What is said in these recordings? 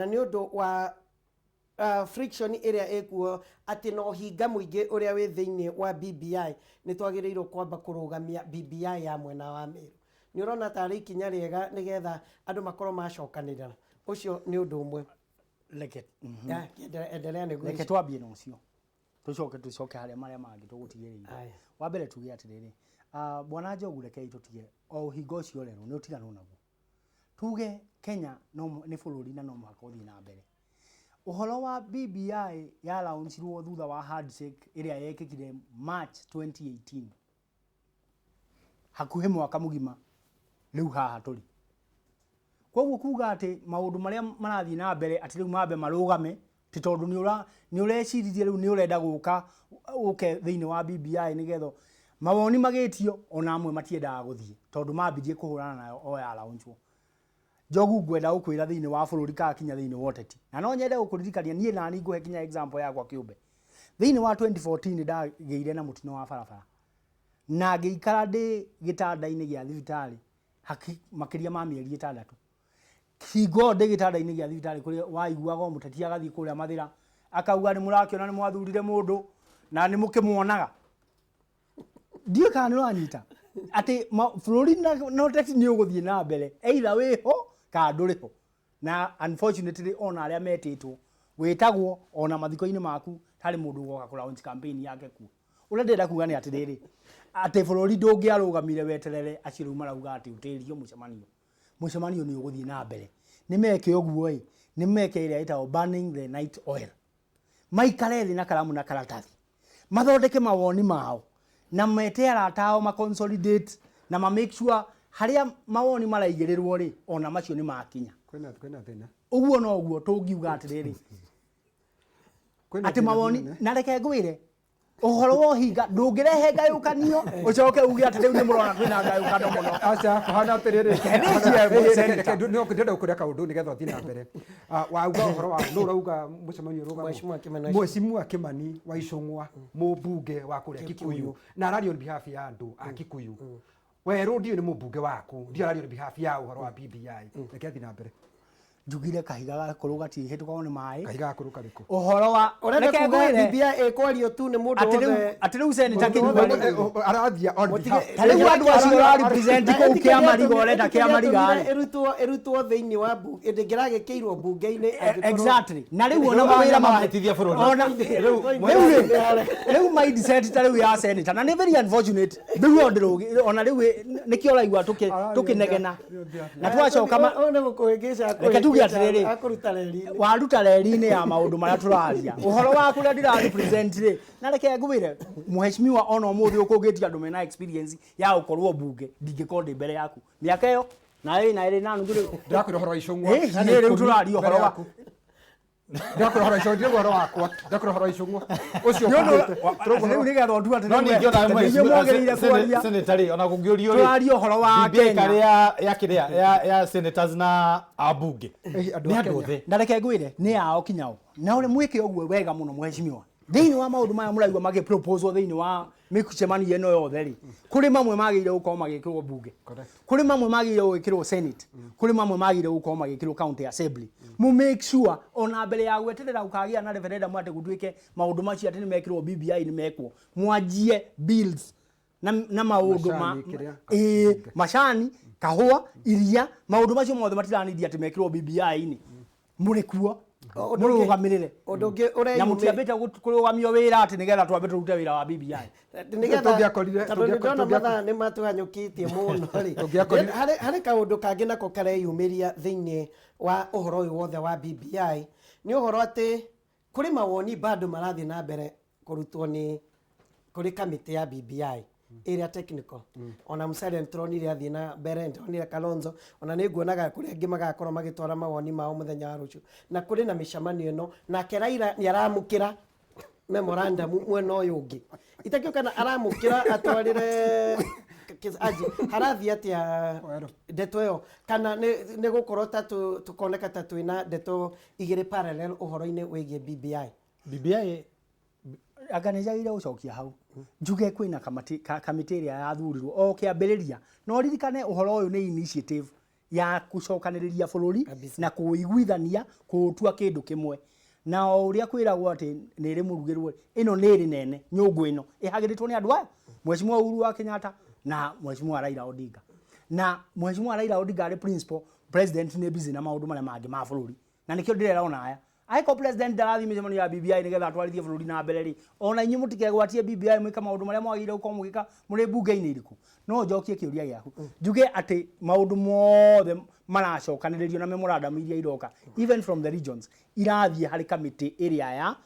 Na nĩ ũndũ wa friction ĩrĩa ĩkuo atĩ na ũhinga mũingĩ ũrĩa wĩ thĩinĩ wa BBI, nĩ twagĩrĩirwo kwamba kũrũgamia BBI ya mwena wa Meru. Nĩ ũrona tarĩ ikinya rĩega nĩgetha andũ makorwo macokanĩrĩra? Ũcio nĩ ũndũ ũmwe. Reke Ya, endelea nĩguo. Reke twambie na ũcio, tũcoke tũcoke harĩa marĩa mangĩ tũgũtigĩrĩire. Aya. Wa mbere tuge atĩrĩrĩ, bwana Njogu, rekei tũtige o ũhinga ũcio ũrerwo nĩ ũtiganwo naguo. Tuge Kenya no nĩ bũrũri na no mũhaka ũthiĩ na mbere. Ũhoro wa BBI ya launchirwo thutha wa handshake ĩrĩa yekĩkire March 2018, hakuhĩ mwaka mũgima rĩu haha tũrĩ. Koguo kuga atĩ maũndũ marĩa marathiĩ na mbere atĩ rĩu mambe marũgame ti tondũ nĩ ũra nĩ ũreciririe rĩu nĩ ũrenda gũka ũke thĩinĩ wa BBI nĩgetha mawoni magĩtio, ona amwe matiendaga gũthiĩ tondũ mambirie kũhũrana nayo o ya launchwo. Njogu, ngwenda gũkwĩra thĩinĩ wa bũrũri kana kinya thĩinĩ wa ũteti, na no nyende gũkũririkania niĩ nani ngũhe kinya example yakwa kĩũmbe. Thĩinĩ wa 2014 ndagĩire na mũtino wa barabara na ngĩikara ndĩ gĩtanda-inĩ gĩa thibitarĩ makĩria ma mĩeri 6. Hingo ĩyo ndĩ gĩtanda-inĩ gĩa thibitarĩ kũrĩa waiguaga o mũteti agathiĩ kũrĩa Mathĩra akauga, "Nĩ mũrakĩona nĩ mwathurire mũndũ na nĩ mũkĩmuonaga." Ndiũĩ kana nĩ ũranyita atĩ bũrũri na ũteti nĩ ũgũthiĩ na mbere either wĩho kana ndũrĩ ho. Na unfortunately ona arĩa metĩtwo wĩtagwo ona mathiko-inĩ maku harĩ mũndũ ũgoka kũ launch campaign yake kuo. Ũrĩa ndĩrenda kuga nĩ atĩrĩrĩ, atĩ bũrũri ndũngĩarũgamire weterere acio rĩu marauga atĩ ũtĩrio mũcemanio. Mũcemanio nĩ ũgũthiĩ na mbere. Nĩ meke ũguo ĩ, nĩ meke ĩrĩa ĩtagwo burning the night oil. Maikare thĩ na karamu na karatathi, mathondeke mawoni mao na mete arata ao, ma consolidate na ma make sure harĩa mawoni maraigĩrĩrwo rĩ, ona macio nĩ makinya. Kwĩna thĩna. Ũguo noguo tũngiuga atĩrĩrĩ, Kwĩna atĩ thĩna mawoni mũnene. Na reke ngwĩre, ũhoro wa ũhinga ndũngĩrehe ngayũkanio ũcoke uge atĩ rĩu nĩ mũrona kwĩna ngayũkano mũno. Aca, kũhana atĩrĩrĩ. Reke ndĩcie, Senator. Ndĩrenda gũkũria kaũndũ nĩgetha ũthiĩ na mbere. Wauga ũhoro wa nũ ũrauga mũcemanio ũrũgamwo? Mheshimiwa Kimani. Mheshimiwa Kimani wa Icũng'wa, mũmbunge wa kũrĩa Kikuyu, na araria on behalf ya andũ a Kikuyu. Werũ ndiũĩ nĩ mũmbunge waku, ndiũĩ araria on behalf ya ũhoro wa BBI. Reke athiĩ na mbere. Njugire kahiga gakũrũ gatirihĩtũkagwo nĩ maĩ. Kahiga gakũrũ karĩkũ? Ũhoro wa Ũrenda reke kuga ngwĩre BBI ĩkwario tu nĩ mũndũ atĩ rĩu wothe? Atĩ rĩu Senator Mũndũ Kĩnyua wothe. Arathia on behalf. Ta rĩu andũ acio ũra represent kũu Kĩamariga, ũrenda Kĩamariga rĩ. Ĩrutwo thĩinĩ wa mbunge, ndĩngĩragĩkĩirwo mbunge-inĩ angĩkorwo- Exactly, na rĩu ona mawĩra marahĩtithia bũrũri. Ona Rĩu rĩu rĩ, rĩu mindset ta rĩu ya senator, na nĩ very unfortunate rĩu o ndĩrũgi ona rĩu nĩkĩo ũraigua tũkĩnegena na twacoka Ũyũ nĩ gũkũhĩngĩca. Reke tuge atĩrĩrĩ. Akũruta reri-inĩ. Waruta reri-inĩ ya maũndũ marĩa tũraria, ũhoro wa kũrĩa ndĩra represent rĩ. Na reke ngwĩre, mheshimiwa, ona ũmũthĩ ũkũngĩtia andũ mena experience ya gũkorwo mbunge, ndingĩkorwo ndĩ mbere yaku mĩaka ĩyo na ĩna ĩrĩ na nuthu rĩu. Ndĩrakwĩra ũhoro wa Icũng'wa. Ĩ, niĩ rĩu tũraria ũhoro wa Ndĩrakwĩra ũhoro wa Icũng'wa, ndirauga ũhoro wakwa, ndĩrakwĩra ũhoro wa Icũng'wa ũcio Nĩ ũndũ ũkuĩte. rĩu nĩgetha ũtue atĩ No rĩu ningĩ ona atĩ nĩ inyuĩ mwagĩrĩire kwaria. Senator rĩ, ona kũngĩũrio rĩ, Tũraria ũhoro wa BBI Kenya. karĩ ya kĩrĩa ya senators na ambunge? Ĩ, andũ Nĩ a andũ Kenya. othe. Na reke ngwĩre, nĩ yao kinyao na ũrĩa mwĩke ũguo wega mũno, mheshimiwa. Thĩinĩ wa maũndũ maya mũraigua magĩ proposal thĩinĩ wa mĩcemanio ĩno yothe rĩ, kũrĩ mamwe magĩrĩire gũkorwo magĩkĩrwo mbunge, kũrĩ mamwe magĩrĩire gwĩkĩrwo Senate, kũrĩ mamwe magĩrĩire gũkorwo magĩkĩrwo county assembly. Mu make sure ona mbere ya gweterera gũkagĩa na referendum atĩ gũtuĩke maũndũ macio atĩ nĩ mekĩrwo BBI nĩ mekwo, mwanjie bills na maũndũ ma Macani, kĩrĩa, ĩĩ, macani, kahũa, iria, maũndũ macio mothe matiranithia atĩ mekĩrwo BBI-inĩ. Mũrĩ kuo Ũndũ mũrũgamĩrĩre ũndũ ũngĩ na ũreyumĩ- mũtiambĩte kũrũgamio wĩra atĩ nĩgetha twambe tũrute wĩra wa BBI. Nĩgetha Tũngĩakorire- tondũ nĩ ndona mathaa nĩ matũhanyũkĩtie mũno rĩ, harĩ kaũndũ kangĩ nako kareyumĩria thĩinĩ wa ũhoro ũyũ wothe wa BBI, nĩ ũhoro atĩ kũrĩ mawoni bado marathiĩ na mbere kũrutwo nĩ kũrĩ kamĩtĩ ya BBI ĩrĩa technical. Ona Musalia nĩtũronire athiĩ na mbere, nĩtũronire Kalonzo, ona nĩ nguonaga kũrĩ angĩ magakorwo magĩtwara mawoni mao mũthenya wa rũciũ, na kũrĩ na mĩcemanio ĩno, nake Raila nĩ aramũkĩra memorandum mwena ũyũ ũngĩ, itakĩũĩ kana aramũkĩra atwarĩre aje harathiĩ atĩa Werũ. Ndeto ĩyo kana nĩ gũkorwo ta tũkoneka ta twĩna ndeto igĩrĩ parallel ũhoro-inĩ wĩgiĩ BBI. BBI. Anga nĩ njagĩrĩire gũcokia hau njuge kwĩna kamĩtĩ ĩrĩa yathurirwo o kĩambĩrĩria, na ũririkane ũhoro ũyũ nĩ initiative. Ya kũcokanĩrĩria bũrũri Kabisa. na kũiguithania, kũũtua kĩndũ kĩmwe. Na o ũrĩa kwĩragwo atĩ nĩ ĩrĩ mũrugĩrwo, ĩno nĩ ĩrĩ nene nyũngũ ĩno ĩhagĩrĩtwo nĩ andũ aya, Mheshimiwa Uhuru wa Kenyatta na Mheshimiwa Raila Odinga. Na Mheshimiwa Raila Odinga arĩ principal president, nĩ busy na maũndũ marĩa mangĩ ma bũrũri, na nĩkĩo ndĩrera ona aya, angĩkorwo president ndarathiĩ mĩcemanio ya BBI nĩgetha atwarithie bũrũri na mbere rĩ, ona inyuĩ mũtikegwatie BBI mwĩka maũndũ marĩa mwagĩrĩire gũkorwo mũgĩka mũrĩ mbunge-inĩ irĩkũ. No njokie kĩũria gĩaku, njuge atĩ maũndũ mothe maracokanĩrĩrio na memorandum iria iroka even from the regions irathiĩ harĩ kamĩtĩ ĩrĩa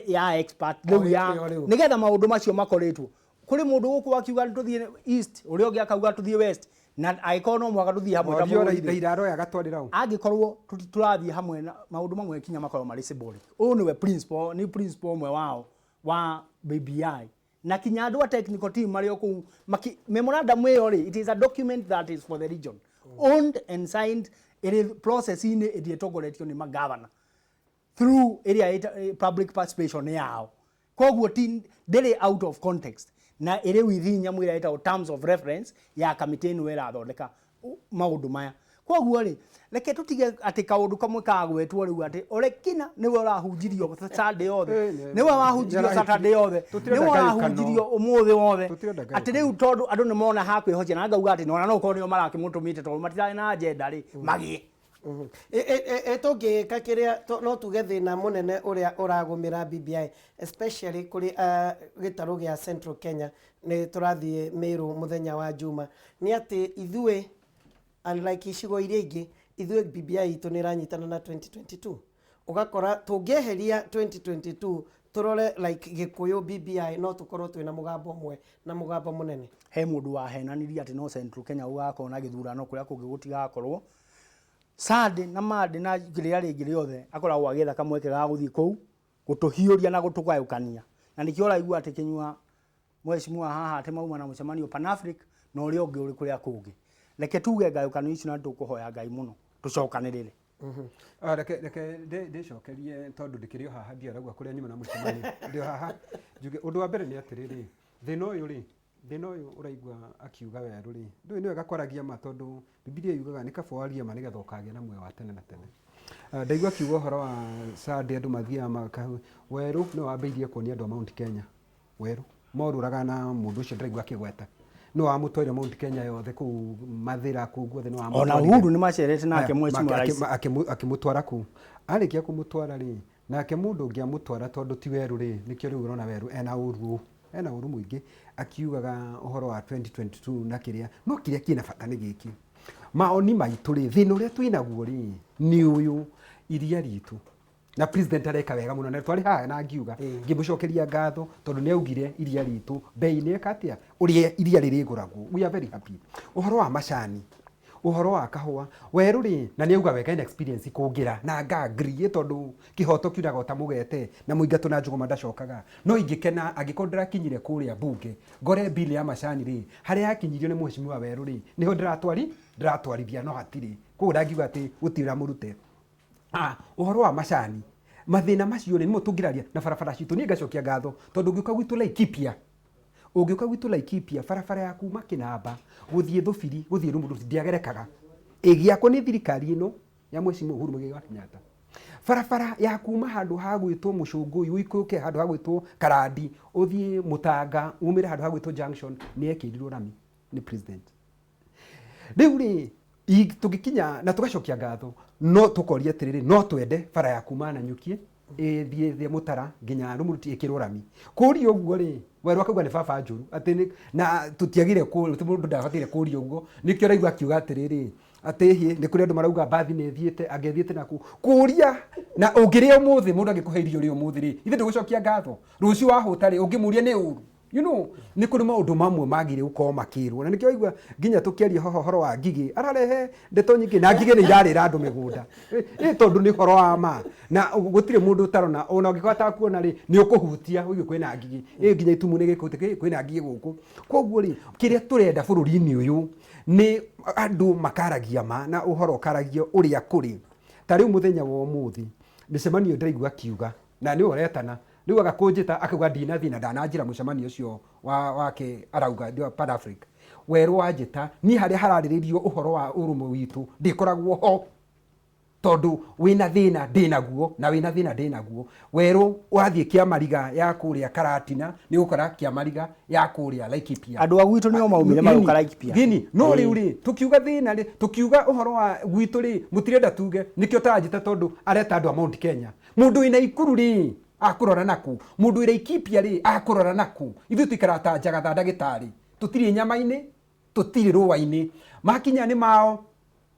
ya expert rĩu ya ĩyo rĩu. Nĩgetha maũndũ macio makoretwo kũrĩ mũndũ gũkũ akiuga tũthiĩ east, ũrĩa ũngĩ akauga tũthiĩ west, na angĩkorwo no mũhaka tũthiĩ hamwe ta Morio bũrũri rĩ, Raila aroya agatwarĩra ũ? Angĩkorwo tũrathiĩ hamwe na maũndũ mamwe kinya makorwo marĩ symbolic. Ũyũ nĩwe principal, nĩ principal ũmwe wao wa BBI, na kinya andũ a technical team marĩ o kũu memorandum ĩyo rĩ, it is a document that is for the region, owned and signed, ĩrĩ process-inĩ ĩrĩa ĩtongoretio nĩ magavana through ĩrĩa public participation yao. Koguo ti ndĩrĩ out of context, na ĩrĩ within nyamũ ĩrĩa ĩtagwo terms of reference ya kamĩtĩ ĩno ĩrathondeka maũndũ maya. Koguo rĩ, reke tũtige atĩ kaũndũ kamwe kagwetwo rĩu atĩ Olekina nĩwe ũrahunjirio Sunday yothe, nĩwe wahunjirio Saturday yothe, Tũtirenda nĩwe ngayũkano. ũrahunjirio ũmũthĩ wothe, Tũtirenda atĩ rĩu tondũ andũ nĩ mona ha kwĩhocia, na ngauga atĩ ona no ũkorwo nĩo marakĩmũtũmĩte tondũ matirarĩ na agenda rĩ magĩe. Tũngĩka kĩrĩa no tuge thĩna mũnene ũrĩa ũragũmĩra BBI, especially kũrĩ gĩtarũ gĩa Central Kenya, nĩ tũrathiĩ Meru mũthenya wa Juma, nĩ atĩ ithuĩ, unlike icigo iria ingĩ, ithuĩ BBI itũ nĩ ĩranyitana na 2022. Ũgakora tũngĩeheria 2022 tũrore like Gĩkũyũ BBI, no tũkorwo twĩna mũgambo ũmwe na mũgambo mũnene. He mũndũ wahenanirie atĩ no Central Kenya gũgakorwo na gĩthurano, kũrĩa kũngĩ gũtigakorwo. Sunday na Monday na rĩrĩa rĩngĩ rĩothe akoragwo agĩetha kamweke ga gũthiĩ kũu gũtũhiũria na gũtũgayũkania, na nĩkĩo ũraigua atĩ kĩnyua mheshimiwa haha atĩ mauma na mũcemanio Pan-Afric na ũrĩa ũngĩ ũrĩ kũrĩa kũngĩ. Reke tuge ngayũkano icio, na tũkũhoya Ngai mũno tũcokanĩrĩre. Ah, reke ndĩcokerie tondũ ndĩkĩrĩ o haha, ndiarauga kũrĩa nyuma na mũcemanio, ndĩ o haha njuge ũndũ wa mbere nĩ atĩrĩrĩ, thĩna ũyũ rĩ, thĩna ũyũ ũraigua akiuga werũ rĩ, ndũĩ nĩ wega kwaragia ma, tondũ Bibilia yugaga nĩ kaba warie ma nĩgetha ũkagĩa na muoyo wa tene na tene. Ah, ndaigua akiuga ũhoro wa Sunday andũ mathiaga maka werũ, nĩwe wambĩirie kuonia andũ a Mount Kenya werũ morũraga na mũndũ ũcio ndĩraigua akĩgweta nĩwe wamũtwarire Mount Kenya yothe kũu Mathĩra, kũu guothe nĩwe Ona wamũtwarire. Uhuru nĩ macerete nake mheshimiwa rais. Akĩmũtwara kũu. Arĩkia kũmũtwara rĩ, nake mũndũ ũngĩ amũtwara tondũ ti werũ rĩ, nĩkĩo rĩu ũrona werũ ena ũru, ena ũru mũingĩ akiugaga ũhoro wa 2022 na kĩrĩa. No kĩrĩa kĩna bata nĩ gĩkĩ, maoni maitũ rĩ, thĩna ũrĩa twĩnaguo rĩ nĩ ũyũ, iria ritũ, na president areka wega mũno, na twarĩ haha na ngiuga ngĩmũcokeria ngatho tondũ nĩ augire iria ritũ bei nĩ eka atĩa, ũrĩa iria rĩrĩgũragwo. We are very happy. Ũhoro wa macani, ũhoro wa kahũa, werũ rĩ, na nĩ auga wega ena experience kũngĩra, na nga agree tondũ kĩhoto kiunaga ota mũgete na mũingatũ na njũgũma ndacokaga. No ingĩkena angĩkorwo ndĩrakinyire kũrĩa mbunge ngore bill ya macani rĩ, harĩa yakinyirio nĩ mheshimiwa werũ rĩ, nĩho ndĩratwarithia, no hatirĩ. Koguo ndangiuga atĩ gũtirĩ ũrĩa mũrute. Ah, ũhoro wa macani, mathĩna macio rĩ, nĩmo tũngĩraria na barabara citũ. Niĩ ngacokia ngatho tondũ ũngĩũka gwitũ Laikipia, ũngĩũka gwitũ Laikipia, barabara ya kuma Kĩnamba gũthiĩ Thũbiri gũthiĩ Rumuruti ndĩagerekaga, ĩgĩakwo nĩ thirikari ĩno ya Mheshimiwa Uhuru Muigai wa Kenyatta. Barabara ya kuma handũ ha gwĩtwo Mũcũngũi ũikũrũke handũ ha gwĩtwo Karandi ũthiĩ Mũtanga umĩre handũ ha gwĩtwo Junction nĩ yekĩrirwo rami nĩ president. Rĩu rĩ, tũngĩkinya na tũgacokia ngatho, no tũkoria atĩrĩrĩ, no twende bara ya kuma Nanyuki ĩthiĩ thĩ Mũtara nginya Rumuruti ĩkĩrwo rami. Kũria ũguo rĩ, werũ akauga nĩ baba njũru atĩ na tũtiagire mũndũ ndabataire kũria ũguo. Nĩkĩo ũraigua akiuga atĩrĩrĩ, atĩ hĩ nĩ kũrĩ andũ marauga mbathi nĩ ĩthiĩte, angĩ ĩthiĩte naku kũria. Na ũngĩrĩa ũmũthĩ, mũndũ angĩkũhe irio rĩ ũmũthĩ rĩ, ithe ndũgũcokia ngatho, rũciũ wahũta rĩ, ũngĩmũria nĩ ũru. Nĩ kũrĩ maũndũ mamwe magĩrĩire gũkorwo makĩrwo, na nĩkĩo waigua nginya tũkĩaria haha ũhoro wa ngigĩ, ararehe ndeto nyingĩ, na ngigĩ nĩ irarĩra andũ mĩgũnda. Tondũ nĩ ũhoro wa ma, na gũtirĩ mũndũ ũtarona, ona ũngĩkorwo atakuona rĩ, nĩ ũkũhutia ũigue kwĩna ngigĩ. Nginya itumu nĩ gĩkũhutia, kwĩna ngigĩ gũkũ. Koguo rĩ, kĩrĩa tũrenda bũrũri-inĩ ũyũ nĩ andũ makaragia ma, na ũhoro ũkaragio ũrĩa kũrĩ. Ta rĩu mũthenya wa ũmũthĩ mĩcemanio ndĩraigua akiuga, na nĩwe ũretana rĩu agakũnjĩta akauga ndinathiĩ na ndananjĩra mũcemanio ũcio wake arauga ndio Pan Africa. Werũ wa njĩta niĩ harĩa hararĩrĩrio ũhoro wa ũrũmwe witũ ndĩkoragwo ho, tondũ wĩna thĩna ndĩnaguo na wĩna thĩna ndĩnaguo. Werũ wathiĩ Kĩamariga ya kũrĩa Karatina nĩ ũgũkora Kĩamariga ya kũrĩa Laikipia. Andũ a gwitũ nĩo maumire magĩũka Laikipia. Gini no rĩu rĩ, tũkiuga thĩna rĩ, tũkiuga ũhoro wa gwitũ rĩ, mũtirenda tuge nĩkĩo taranjĩta, tondũ areta andũ a Mount Kenya. Mũndũ wĩna Ikuru rĩ, akũrora naku? Mũndũ wĩ Laikipia rĩ, akũrora naku? Ithuĩ tũikaraga ta njagatha ndagĩtarĩ, tũtirĩ nyama-inĩ, tũtirĩ rũa-inĩ. Makinya nĩ mao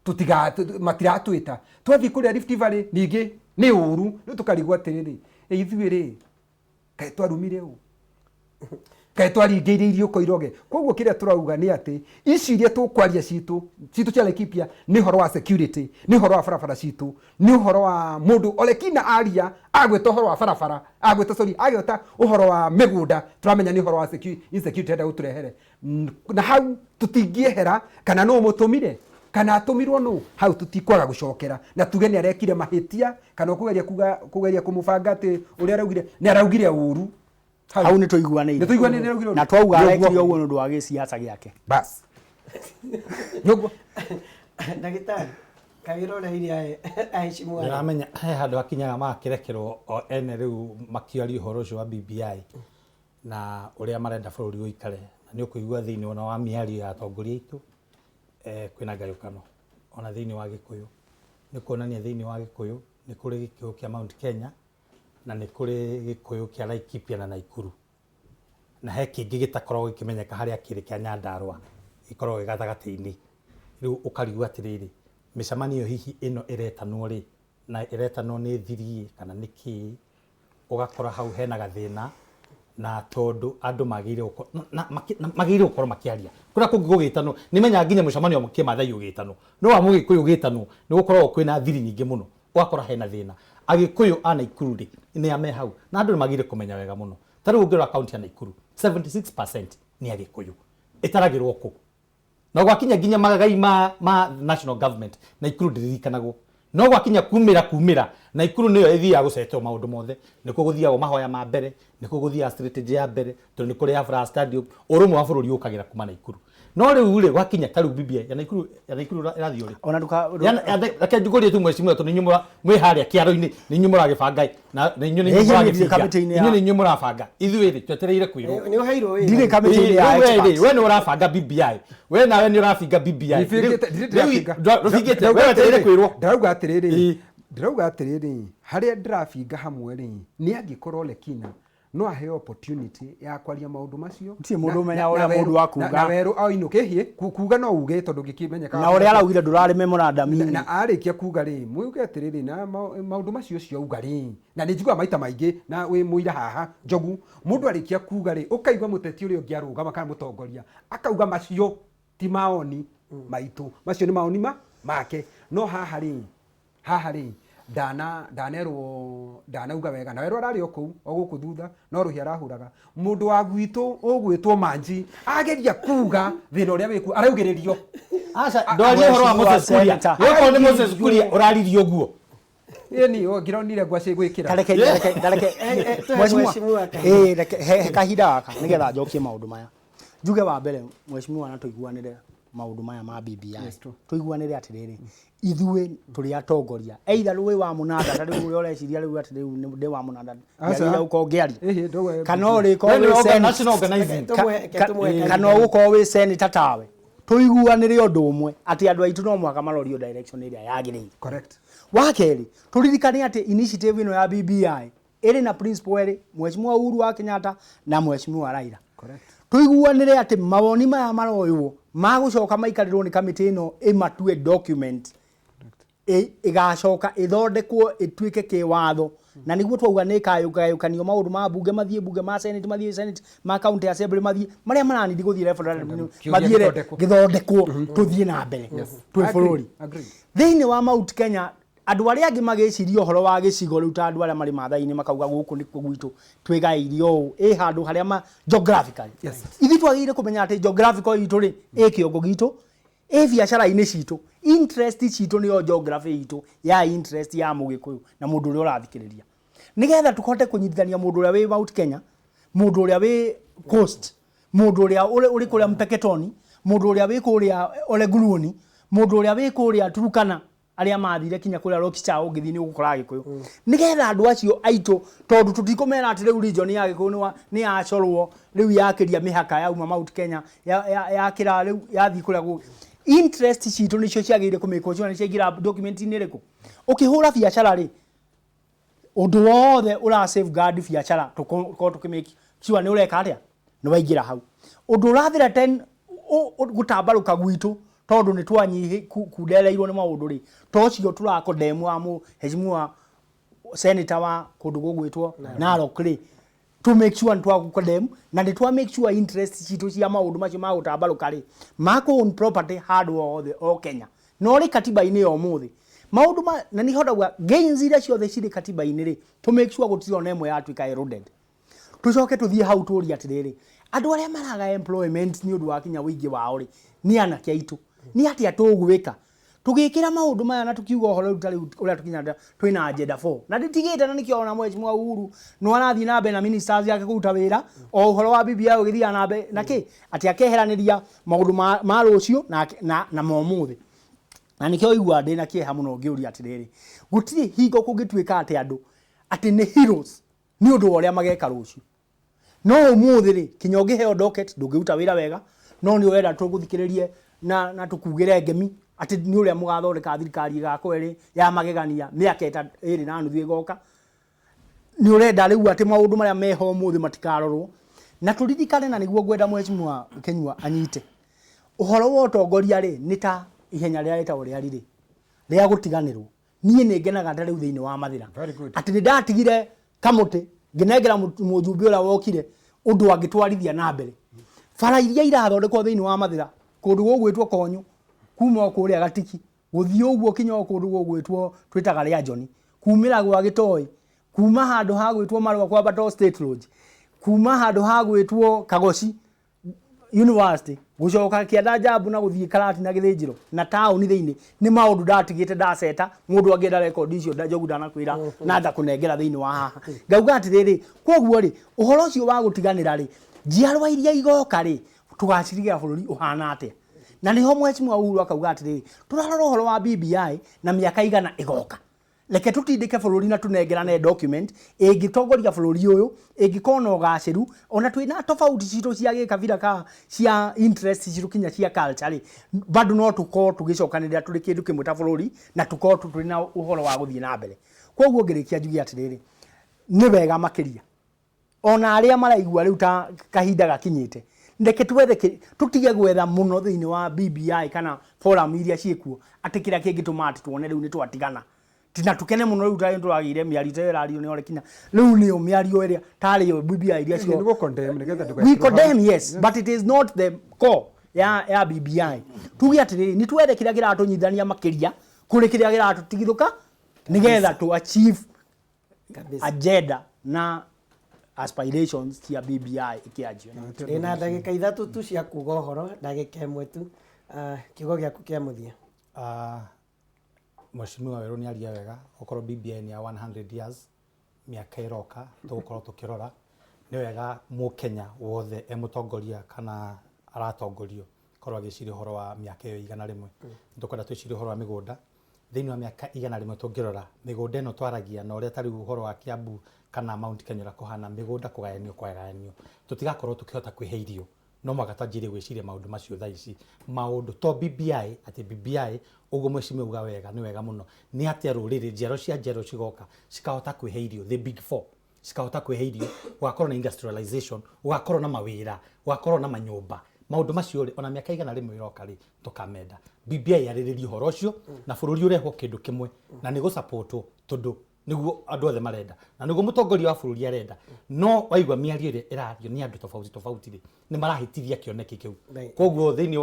tutiga matiratwĩta. Twathiĩ kũrĩa Rift Valley ningĩ nĩ ũru. Rĩu tũkarigwo atĩrĩrĩ, ĩ ithuĩ rĩ, kaĩ twarumire ũ? Kaĩ twaringĩire iriũko iroge? Koguo kĩrĩa tũrauga nĩ atĩ ici iria tũkwaria citũ citũ cia Laikipia nĩ ũhoro wa security, nĩ ũhoro wa barabara citũ, nĩ ũhoro wa mũndũ Olekina aria agwĩta ũhoro wa barabara, agwĩta, sorry, agwĩta ũhoro wa mĩgũnda, tũramenya nĩ ũhoro wa insecurity enda gũtũrehere. Na hau tũtingĩehera kana nũ mũtũmire kana atũmirwo nũ, hau tũtikwaga gũcokera na tuge nĩ arekire mahĩtia, kana ũkũgeria kuga kũgeria kũmũbanga atĩ ũrĩa araugire nĩ araugire ũru. Hau nĩ tũiguanĩire. Nĩ tũiguanĩire, nĩ araugire ũru. Na twauga Nĩguo. Arekire ũguo nĩ ũndũ wa gĩciaca gĩake. Bas, nĩguo. Ndagĩtarĩ, kawĩra ũrĩa iria aheshimu aya. Ndĩramenya he handũ hakinyaga magakĩrekerwo o ene rĩu makĩaria ũhoro ũcio wa BBI na ũrĩa marenda bũrũri ũikare, na nĩ ũkũigua thĩinĩ ona wa mĩario ya atongoria aitũ kwĩna ngayũkano ona thĩinĩ wa Gĩkũyũ. Nĩ kuonania thĩinĩ wa Gĩkũyũ nĩ kũrĩ Gĩkũyũ kĩa Mount Kenya na nĩ kũrĩ Gĩkũyũ kĩa Laikipia na Naikuru, na he kĩngĩ gĩtakoragwo gĩkĩmenyeka harĩa kĩrĩ kĩa Nyandarua, gĩkoragwo gĩ gatagatĩ-inĩ. Rĩu ũkarigwo atĩrĩrĩ, mĩcemanio hihi ĩno ĩretanwo rĩ, na ĩretanwo nĩ thiri kana nĩ kĩĩ? Ũgakora hau hena gathĩna, na tondũ andũ magĩrĩire magĩrĩire gũkorwo makĩaria kũrĩa kũngĩ gũgĩtanwo. Nĩ menyaga nginya mũcemanio wa kĩmathai ũgĩtanwo, no wa Mũgĩkũyũ ũgĩtanwo nĩ gũkoragwo kwĩna thiri nyingĩ mũno. Ũgakora hena thĩna. Agĩkũyũ a Naikuru rĩ, nĩ a me hau? Na andũ nĩ magĩrĩire kũmenya wega mũno. Ta rĩu ũngĩrora kaunti ya Naikuru, 76% nĩ Agĩkũyũ. Ĩtaragĩrwo kũ? Na gwakinya nginya magagai ma national government, Naikuru ndĩririkanagwo. No gwakinya kumĩra Naikuru nĩyo ĩthiaga gũcetwo maũndũ mothe. Nĩkuo gũthiagwo mahoya ma mbere, nĩkuo gũthiaga strategy ya mbere, tondũ nĩ kũrĩ Afra Stadium. Ũrũmwe wa bũrũri ũkagĩra kuma Naikuru. No rĩu rĩ, gwakinya ta rĩu BBI ya Naikuru ĩrathiĩ ũrĩ Ona nduka Reke njugũrie tu, mheshimiwa, tondũ inyuĩ mwĩ harĩa kĩaro-inĩ, nĩ inyuĩ mũragĩbanga na inyuĩ nĩ inyuĩ Ĩĩ, niĩ ndirĩ mũragĩbinga. kamĩtĩ-inĩ Inyuĩ nĩ inyuĩ mũrabanga. Ithuĩ rĩ, twetereire kwĩrwo. Nĩ ũheirwo wĩra. Ndirĩ kamĩtĩ-inĩ ya Rĩu we rĩ, experts. we nĩ ũrabanga BBI, we nawe nĩ ũrabinga BBI. Ndibingĩte- Rĩu- ndirĩ ndĩrabinga. Ndũbingĩte, we wetereire kwĩrwo. Ndĩrauga atĩrĩrĩ, ndĩrauga atĩrĩrĩ, harĩa ndĩrabinga hamwe rĩ, nĩ angĩkorwo Lekina no aheo opportunity ya kwaria maũndũ macio. Gũtirĩ mũndũ ũmenyaga na ũrĩa werũ- mũndũ akuga. Na werũ ainũke hiĩ kuga no uge tondũ gĩkĩmenyeka Na ũrĩa araugire ndũrarĩ memorandum-inĩ. Na arĩkia kuga rĩ, mwĩuge atĩrĩrĩ, na maũndũ macio ũcio auga rĩ, na nĩ njiguaga maita maingĩ na wĩ mũira haha Njogu, mũndũ arĩkia kuga rĩ, ũkaigua mũteti ũrĩa ũngĩ arũgama kana mũtongoria akauga macio ti maoni maitũ, macio nĩ maoni ma make. No haha rĩ ndanerwo ndanauga wega na werwo ararĩ o kũu o gũkũ thutha, no rũhĩa arahũraga mũndũ wa gwitũ ũgwĩtwo Manji ageria kuga thĩna ũrĩa wĩkuo araugĩrĩrio. Aca, ndwaria ũhoro wa Moses Kuria. Senator. Okorwo nĩ Moses Kuria ũraririe ũguo. Ĩni ngĩronire ngwacĩ gwĩkĩra. Tareke reke reke tuhe mheshimiwa, mheshimiwa kahinda. ĩĩ, reke he kahinda gaka nĩgetha njokie maũndũ maya. Njuge wa mbere, mheshimiwa, na tũiguanĩre maũndũ maya ma BBI. Yes, true. Tũiguanĩre atĩrĩrĩ, ithuĩ tũrĩ atongoria, either rũĩ wa mũnanda ta rĩu ũrĩa ũreciria rĩu atĩ rĩu ndĩ wa mũnanda, Aca. ndiagĩrĩire gũkorwo ngĩaria, Ĩhĩ, ndauga kana ũrĩkorwo We nĩ wĩ national organizing. Reke tũmũhe kahinda. Kana ũgũkorwo wĩ senator tawe, tũiguanĩre ũndũ ũmwe atĩ andũ aitũ no mũhaka marorio direction ĩrĩa yagĩrĩire. Correct. Wa kerĩ, tũririkane atĩ initiative ĩno ya BBI ĩrĩ na principle erĩ, mheshimiwa Uhuru wa Kenyatta na mheshimiwa Raila. Correct. Tũiguanĩre atĩ mawoni maya maroywo magũcoka maikarĩrwo nĩ kamĩtĩ ĩno ĩmatue document ĩgacoka ĩthondekwo ĩtuĩke kĩwatho, na nĩguo twauga nĩ ĩkayũkanio maũndũ ma bunge mathiĩ bunge, ma senate mathiĩ senate, ma county assembly mathiĩ, marĩa maranindi gũthiĩ referendum Kĩũria mathiĩ gĩthondekwo. gĩthondekwo, tũthiĩ na mbere twĩ Agree, bũrũri. Agree. Thĩinĩ wa Mount Kenya, andũ arĩa angĩ magĩciria ũhoro wa gĩcigo rĩu, ta andũ arĩa marĩ Maathai-inĩ makauga gũkũ nĩkuo gwitũ, twĩgaĩire ũũ, ĩ handũ harĩa ma geographically. Ithuĩ twagĩrĩire kũmenya atĩ geographical itũ rĩ, ĩ kĩongo gitũ, ĩ biacara-inĩ citũ, interest citũ nĩyo geography itũ ya interest ya Mũgĩkũyũ na mũndũ ũrĩa ũrathikĩrĩria, nĩgetha tũhote kũnyitithania mũndũ ũrĩa wĩ Mount Kenya, mũndũ ũrĩa wĩ coast, mũndũ ũrĩa ũrĩ kũrĩa Mpeketoni, Mũndũ ũrĩa wĩ kũrĩa Olenguruoni, mũndũ ũrĩa wĩ kũrĩa Turukana, arĩa mathire kinya kũrĩa Lokichao, ũngĩthiĩ nĩ ũgũkora Agĩkũyũ, nĩgetha andũ acio aitũ, tondũ tũtikũmera atĩ rĩu region ya Gĩkũyũ nĩ yacorwo rĩu yakĩria mĩhaka yauma Mount Kenya, yakĩra rĩu yathiĩ kũrĩa interest citũ nĩcio ciagĩrĩire kũmĩkwo cio nĩ ciaingĩra document-inĩ ĩrĩkũ. Ũkĩhũra biacara rĩ, ũndũ wothe ũra safeguard biacara tũkorwo tũkĩmake sure nĩ ũreka atĩa, nĩ waingĩra hau. Ũndũ ũra threaten gũtambarũka gwitũ, tondũ nĩ twanyihi kundereirwo nĩ maũndũ rĩ, to ũcio tũra condemn wa mũheshimiwa senator wa kũndũ gũgwĩtwo Narok rĩ, to make sure nĩ twa condemn na nĩ twa make sure interest citũ cia maũndũ macio ma gũtambarũka rĩ, ma kũ own property handũ hothe o Kenya no rĩ katiba-inĩ ya ũmũthĩ maũndũ ma na nĩ hotaga gains iria ciothe cirĩ katiba-inĩ rĩ, to make sure gũtirĩ ona ĩmwe yatuĩka eroded. Tũcoke tũthiĩ hau tũrie atĩrĩrĩ, andũ arĩa maraga employment nĩ ũndũ wa kinya ũingĩ wao rĩ, nĩ anake aitũ, nĩ atĩa tũgwĩka tũgĩkĩra maũndũ maya na tũkiuga ũhoro rĩu ta rĩu ũrĩa tũkinyanda twĩna agenda 4 na ndĩtigĩte, na nĩkĩo ona mheshimiwa Uhuru no arathiĩ na mbere na ministers yake kũruta wĩra o ũhoro wa BBI ũgĩthiaga na mbere na kĩ atĩ akeheranĩria maũndũ ma rũciũ na ma ũmũthĩ. Na nĩkĩo ũiguaga ndĩna kĩeha mũno ngĩũria atĩrĩrĩ, gũtirĩ hingo kũngĩtuĩka atĩ andũ atĩ nĩ heroes nĩ ũndũ wa ũrĩa mageka rũciũ, no ũmũthĩ rĩ, kinya ũngĩheo docket ndũngĩruta wĩra wega, no nĩ ũrenda tũgũthikĩrĩrie na tũkugĩre ngemi atĩ nĩ ũrĩa mũgathondeka thirikari ĩgakorwo ĩrĩ ya magegania mĩaka 2.5 ĩgoka. Nĩ ũrenda rĩu atĩ maũndũ marĩa meho ũmũthĩ matikarorwo. Na tũririkane, na nĩguo ngwenda mheshimiwa Kinyua anyite ũhoro wa ũtongoria rĩ, nĩ ta ihenya rĩrĩa rĩtagwo rĩa rĩrĩ rĩa gũtiganĩrwo. Niĩ nĩ ngenaga ta rĩu thĩinĩ wa Mathĩra Very good. atĩ nĩ ndatigire kamũtĩ ngĩnengera mũjumbe ũrĩa wokire ũndũ angĩtwarithia na mbere bara iria irathondekwo thĩinĩ wa Mathĩra, kũndũ gũgwĩtwo Konyũ, kuma o kũrĩa Gatiki gũthiĩ ũguo kinya o kũndũ gũgwĩtwo twĩtaga rĩa Njoni, kumĩra gwa Gĩtoi, kuma handũ ha gwĩtwo Marũa kwambata o State Lodge, kuma handũ ha gwĩtwo Kagoci University gucoka kĩanda Njambu na gũthiĩ Karati na Gĩthĩnjĩro na taũni thĩinĩ, nĩ maũndũ ndatigĩte ndaceta. Mũndũ angĩenda rekondi icio, Njogu ndanakwĩra na ngakũnengera thĩinĩ wa haha. Ngauga atĩrĩrĩ, koguo rĩ, ũhoro ũcio wa gũtiganĩra rĩ, njiarwa iria igoka rĩ, tũgacirigĩra bũrũri ũhana atĩa? Na nĩho mheshimiwa Uhuru akauga atĩrĩrĩ, tũrarora ũhoro wa BBI na mĩaka 100 ĩgoka, reke tutindĩke bũrũri na tũnengerane document ĩngĩtongoria bũrũri ũyũ, ĩngĩkorwo na ũgacĩru, ona twĩna tofauti citũ cia gĩkabira ka cia interest citũ kinya cia culture rĩ, bado no tũkorwo tũgĩcokanĩrĩra tũrĩ kĩndũ kĩmwe ta bũrũri na tũkorwo tũrĩ na ũhoro wa gũthiĩ na mbere. Koguo ngĩrĩkia njuge atĩrĩrĩ, nĩ wega makĩria ona arĩa maraigua rĩu ta kahinda gakinyĩte, reke twethe tũtige gwetha mũno thĩinĩ wa BBI kana forum iria ciĩkuo atĩ kĩrĩa kĩngĩtũma atĩ tuone rĩu nĩ twatigana tina tukene mũno. Rĩu ta tũragĩire mĩario ta ĩyo ĩrario nĩ Ole Kina, rĩu nĩyo mĩario ĩrĩa tarĩ yo BBI iria cio. Nĩ gũ-condemn nĩgetha we ndũgekĩrwo condemn, yes, but it is not the core ya BBI. Tuge atĩrĩrĩ, nĩ twethe kĩrĩa kĩratũnyitithania makĩria kũrĩ kĩrĩa kĩratũtigithũka, nĩgetha to achieve agenda na aspirations cia BBI ĩkĩanjio. Ndĩna ndagĩka 3 tu cia kuga ũhoro, ndagĩka 1 tu. Ah, kiugo gĩaku kĩa mũthia. Ah, Mheshimiwa Werũ nĩ aria wega. Okorwo BBI nĩ ya 100 years, mĩaka ĩroka tũgũkorwo tũkĩrora, nĩ wega mũkenya wothe e mũtongoria kana aratongorio korwo agĩciria ũhoro wa mĩaka ĩyo 100. Nĩ tũkwenda twĩcirie ũhoro wa mĩgũnda thĩinĩ wa mĩaka 100. Tũngĩrora mĩgũnda ĩno twaragia na ũrĩa tarĩu ũhoro wa Kiambu kana Mount Kenya ũrĩa kũhana, mĩgũnda kũgayanio kũgayanio, tũtigakorwo tũkĩhota kwĩhe irio. No mũhaka twanjĩrĩrie gwĩciria maũndũ macio thaa ici, maũndũ to BBI, atĩ BBI ũguo mheshimiwa uga wega, nĩ wega mũno. Nĩ atĩa rũrĩrĩ, njiaro cia njiaro cigoka cikahota kwĩhe irio, the big four cikahota kwĩhe irio, gũgakorwo na industrialization, gũgakorwo na mawĩra, gũgakorwo na manyũmba, maũndũ macio rĩ, ona mĩaka 100 ĩroka rĩ, tũkamenda BBI yarĩrĩrie ũhoro ũcio na bũrũri ũrehwo kĩndũ kĩmwe na nĩ gũsupportwo, tondũ nĩguo andũ othe marenda na nĩguo mũtongoria wa bũrũri arenda. No waigua mĩario ĩrĩa ĩrario nĩ andũ tofauti tofauti rĩ, nĩ marahĩtithia kĩoneki kĩu. Koguo thĩinĩ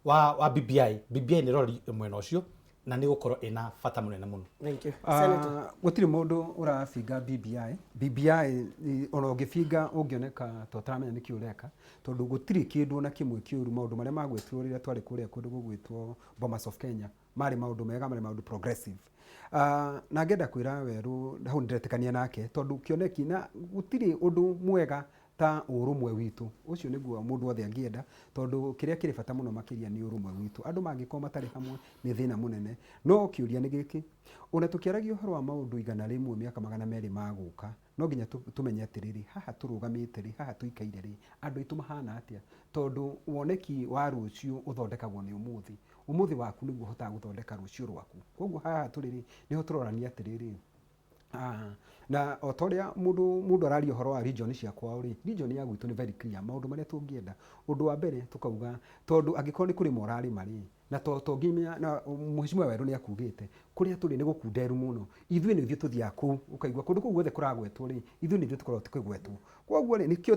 wa BBI, BBI nĩ rori mwena ũcio na nĩ gũkorwo ĩna bata mũnene mũno. Thank you. Senator. Ah, gũtirĩ mũndũ ũrabinga BBI. BBI ona ũngĩbinga ũngĩoneka ta ũtaramenya nĩkĩ ũreka, tondũ gũtirĩ kĩndũ ona kĩmwe kĩũru. Maũndũ marĩa magwetirwo rĩrĩa twarĩ kũrĩa kũndũ gũgwĩtwo Bomas of Kenya marĩ maũndũ mega, marĩ maũndũ progressive. Na ngenda kwĩra Werũ hau nĩndĩretĩkania nake, tondũ kĩoneki na gũtirĩ ũndũ mwega. Ta ũrũmwe witũ, ũcio nĩguo mũndũ wothe angĩenda, tondũ kĩrĩa kĩrĩ bata mũno makĩria nĩ ũrũmwe witũ. Andũ mangĩkorwo matarĩ hamwe nĩ thĩna mũnene. No kĩũria nĩ gĩkĩ, ona tũkĩaragia ũhoro wa maũndũ 100 mĩaka 200 magũka, no nginya tũmenye atĩrĩrĩ, haha tũrũgamĩte rĩ, haha tũikaire rĩ, andũ aitũ mahana atĩa? Tondũ woneki wa rũciũ ũthondekagwo nĩ ũmũthĩ. Ũmũthĩ waku nĩguo ũhotaga gũthondeka rũciũ rwaku. Koguo haha tũrĩ rĩ, nĩho tũrorania atĩrĩrĩ, na o ta ũrĩa mũndũ araria ũhoro wa region cia kwao rĩ, region ya gwitũ nĩ very clear maũndũ marĩa tũngĩenda. Ũndũ wa mbere tũkauga, tondũ angĩkorwo nĩ kũrĩma ũrarĩma rĩ, na to nginya, na Mheshimiwa Werũ nĩ akugĩte, kũrĩa tũrĩ nĩ gũkunderu mũno. Ithuĩ nĩ ithuĩ tũthiaga kũu, ũkaigua kũndũ kũu guothe kũragwetwo rĩ, ithuĩ nĩ ithuĩ tũkoragwo tũkĩgwetwo. Koguo rĩ, nĩkĩo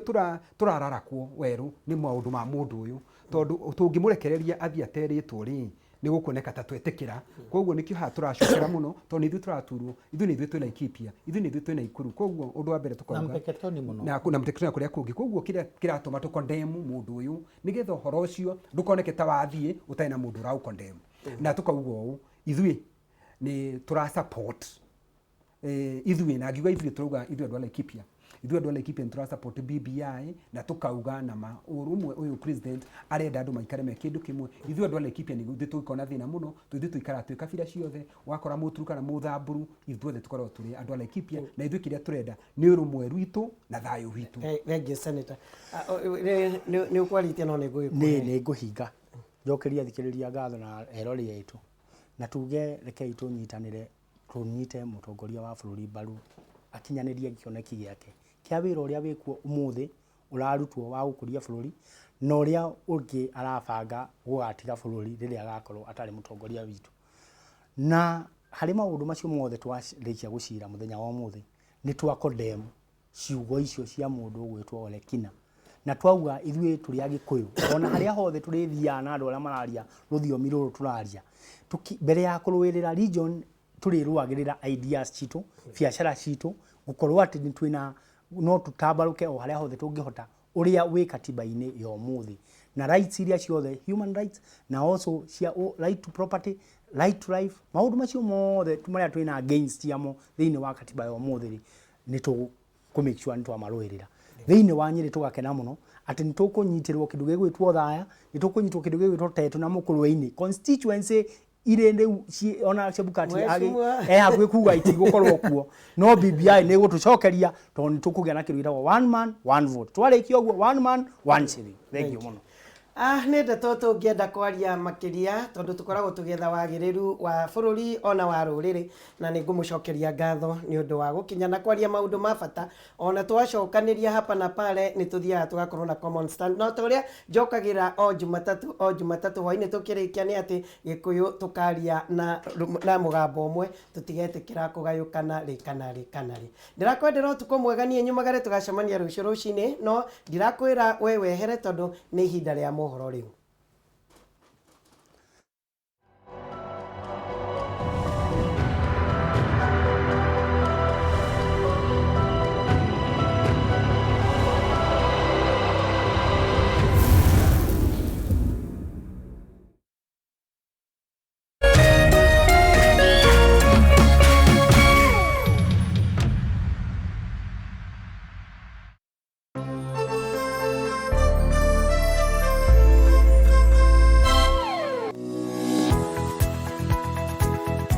tũrararakwo Werũ nĩ maũndũ ma mũndũ ũyũ, tondũ tũngĩmũrekereria athiĩ aterĩtwo rĩ, nĩ gũkuoneka ta twetĩkĩra. Koguo nĩkĩo haha tũracokera mũno, tondũ nĩ ithuĩ tũraturwo, ithuĩ nĩ ithuĩ twĩ Laikipia, ithuĩ nĩ ithuĩ twĩ Naikuru. Koguo ũndũ wa mbere tũkauga Na Mpeketoni mũno. Na Mpeketoni na kũrĩa kũngĩ. Koguo kĩrĩa kĩratũma tũ condemn mũndũ ũyũ, nĩgetha ũhoro ũcio ndũkoneke ta wathiĩ ũtarĩ na mũndũ ũraũ condemn. Na tũkauga ũũ, ithuĩ nĩ tũra support ithuĩ, na ngiuga ithuĩ tũrauga ithuĩ andũ a Laikipia, ithuĩ andũ a Laikipia nĩ tũra support BBI, na tũkauga nama ũrũmwe ũyũ president arenda andũ maikare me kĩndũ kĩmwe. Ithuĩ andũ a Laikipia nĩ ithuĩ tũgĩkorwo na thĩna mũno, tondũ ithuĩ tũikaraga twĩ kabira ciothe, wakora Mũturkana, Mũthamburu, ithuothe tũkoragwo tũrĩ andũ a Laikipia, na ithuĩ kĩrĩa tũrenda nĩ ũrũmwe rwitũ na thayũ witũ. Thank you, Senator. Nĩ ũkwarĩtie no nĩ ngũgĩkũhe. Nĩ ngũhinga njokeria athikĩrĩria ngatho na erori aitũ, na tuge rekei tũnyitanĩre, tũnyite mũtongoria wa bũrũri mbaru akinyanĩrie kĩoneki gĩake kĩa wĩra ũrĩa wĩkuo ũmũthĩ ũrarutwo wa gũkũria bũrũri, na ũrĩa ũngĩ arabanga gũgatiga bũrũri rĩrĩa agakorwo atarĩ mũtongoria witũ. Na harĩ maũndũ macio mothe twarĩkia gũcira mũthenya wa ũmũthĩ, nĩ twa condemn ciugo icio cia mũndũ ũgwĩtwo Ole Kina. Na twauga ithuĩ tũrĩ Agĩkũyũ, ona harĩa hothe tũrĩthiaga na andũ arĩa mararia rũthiomi rũrũ tũraria, mbere ya kũrũĩrĩra region, tũrĩrũagĩrĩra ideas citũ, biacara citũ, gũkorwo atĩ nĩ twĩna, no tũtambarũke o harĩa hothe tũngĩhota, ũrĩa wĩ katiba-inĩ ya ũmũthĩ. Na rights iria ciothe, human rights, na also cia right to property, right to life, maũndũ macio mothe marĩa twĩna against yamo thĩinĩ wa katiba ya ũmũthĩ rĩ, nĩ tũkũ make sure nĩ twamarũĩrĩra. Thĩinĩ wa Nyĩrĩ tũgakena mũno atĩ nĩ tũkũnyitĩrwo kĩndũ gĩgwĩtwo Thaya, nĩ tũkũnyitwo kĩndũ gĩgwĩtwo Tetu na Mũkũrwe-inĩ. Constituency irĩ rĩu ona Chebukati Mheshimiwa. hakuhĩ kuga itigũkorwo kuo, no BBI nĩ ĩgũtũcokeria tondũ nĩ tũkũgĩa na kĩndũ gĩtagwo one man one vote. Twarĩkia ũguo one man one shilling. Thank you mũno. Nĩ ndeto tũngĩenda kwaria makĩria tondũ tũkoragwo tũgĩetha wagĩrĩru wa bũrũri ona wa rũrĩrĩ, na nĩ ngũmũcokeria ngatho nĩ ũndũ wa gũkinya na kwaria maũndũ ma bata. Ona twacokanĩria hapa na pale nĩ tũthiaga tũgakorwo na common stand. No ta ũrĩa njokagĩra o Jumatatũ, o Jumatatũ hwainĩ tũkĩrĩkia nĩ atĩ Gĩkũyũ tũkaria na mũgambo ũmwe, tũtigetĩkĩra kũgayũkana rĩ kana rĩ kana rĩ. Ndĩrakwendera ũtukũ mwega, niĩ nyumagare tũgacemania rũciũ rũcinĩ, no ndirakwĩra we wehere tondũ nĩ ihinda rĩa mohoro rĩu.